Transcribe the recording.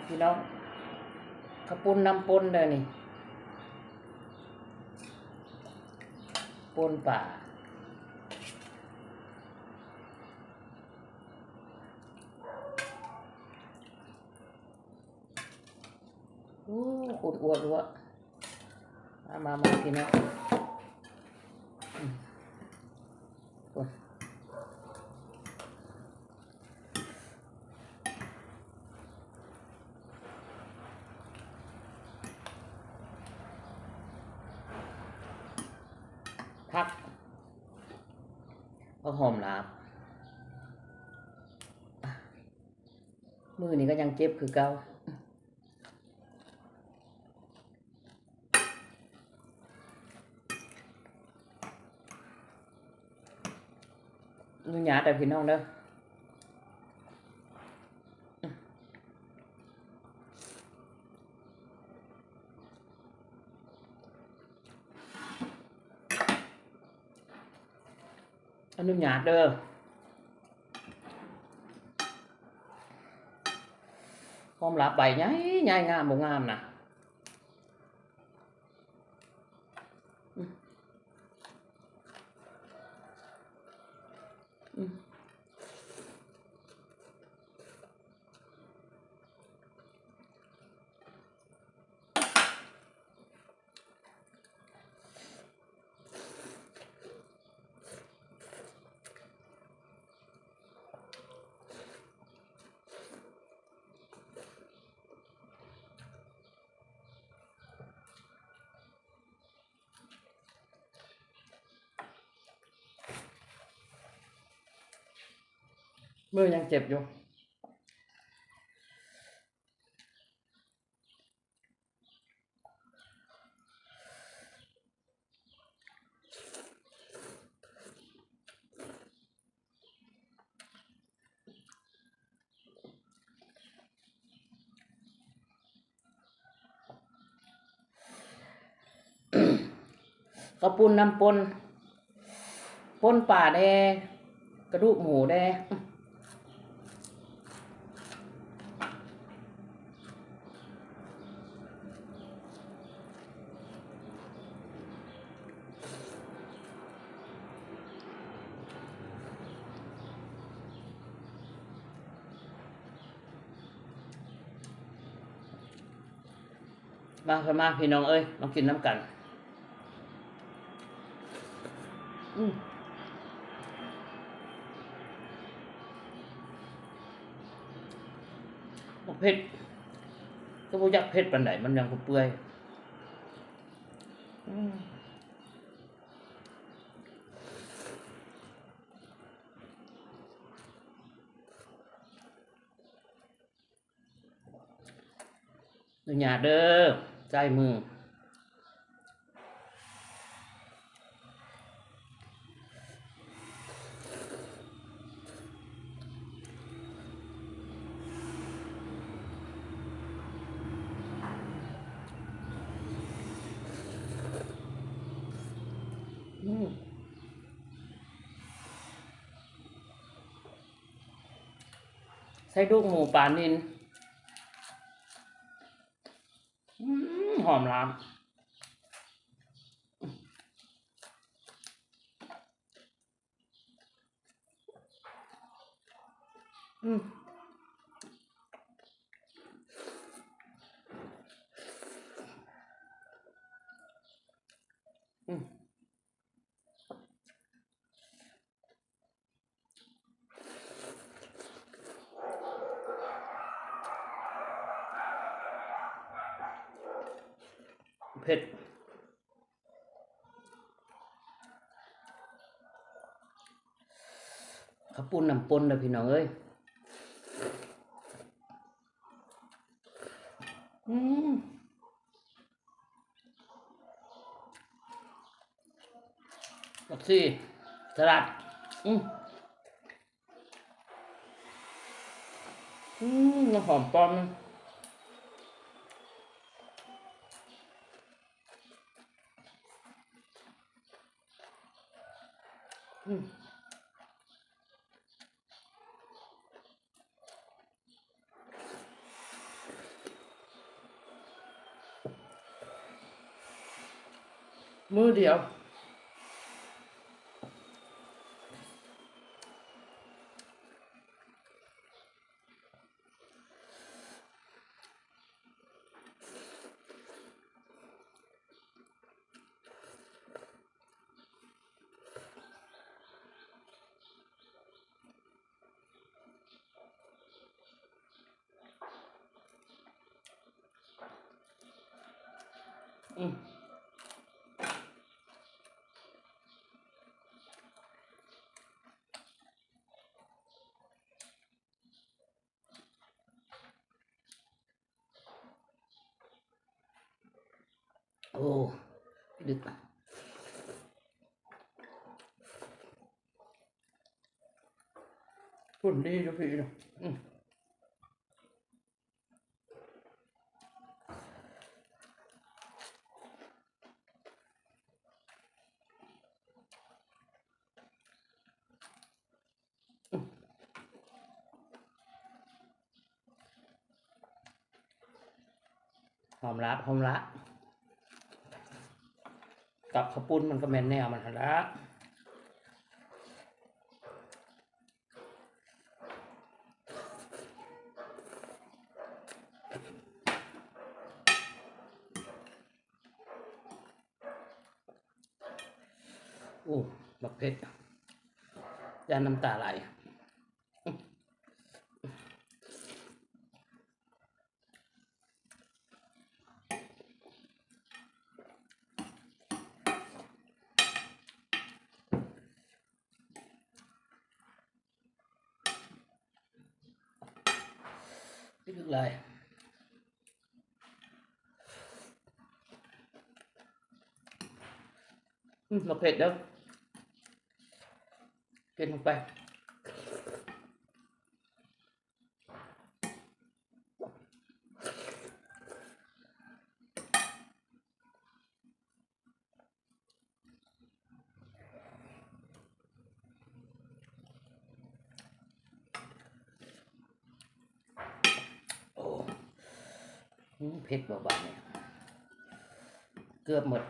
ພີ່ນ້ອງ ເຂົ້າປຸ້ນນ້ຳປົ່ນເດີນີ້ ປົ່ນປາ. ໂອ້ ຄົນອວດລວກ ມາ ມາ ມາ ພີ່ນ້ອງ ອືມ ໂອ້ຍ ຜັກ ຜັກຫອມລາບ ມືນີ້ກໍຍັງເຈັບຄືເກົ່າ. ອະນຸຍາດເດີພີ່ນ້ອງເດີ ອະນຸຍາດເດີ ຫອມລາບໃບໃຫຍ່ໆ ງາມບໍ່ງາມນະ. ອືມ ອືມ ມືຍັງເຈັບຢູ່. ເຂົ້າປຸ້ນນ້ຳປົ່ນ ປົ່ນປາແດ່ ກະດູກໝູແດ່. ມາ ມາ ພີ່ນ້ອງເອີຍ ມາກິນນຳກັນ. ອືມ ບັກເຜັດ ກໍບໍ່ຢາກເຜັດປານໃດ ມັນຍັງບໍ່ເປື່ອຍ. ອືມ ອະນຸຍາດເດີ ໃຊ້ມື. ອືມ ໃສ່ດູກໝູປານິນ ອືມ ຫອມຫຼາຍ. ອືມ ອືມ ເຜັດ. ເຂົ້າປຸ້ນນ້ຳປົ່ນເດີພີ່ນ້ອງເອີຍ. ອືມ ຜັກຊີ ສະຫຼັດ ອືມ ອືມ ນ້ຳຫອມປ້ອມ ອືມ. ມື້ດຽວ. ອືມ ໂອ້ ດຶກ ຝຸ່ນດີຢູ່ພີ້ເນາະ. ອືມ. ຫອມລາບ ຫອມລາບ ກັບເຂົ້າປຸ້ນມັນກໍແມ່ນແນວມັນຫັ້ນລະ. ໂອ້ ບັກເຜັດ ຢ້ານນ້ຳຕາໄຫຼ. ພິດຫຼາຍ ອືມ ບັກເຜັດເດີ້ ກິນລົງໄປ. ໂອ້ ເຜັດບໍ່ບາດນີ້ ເກືອບໝົດ.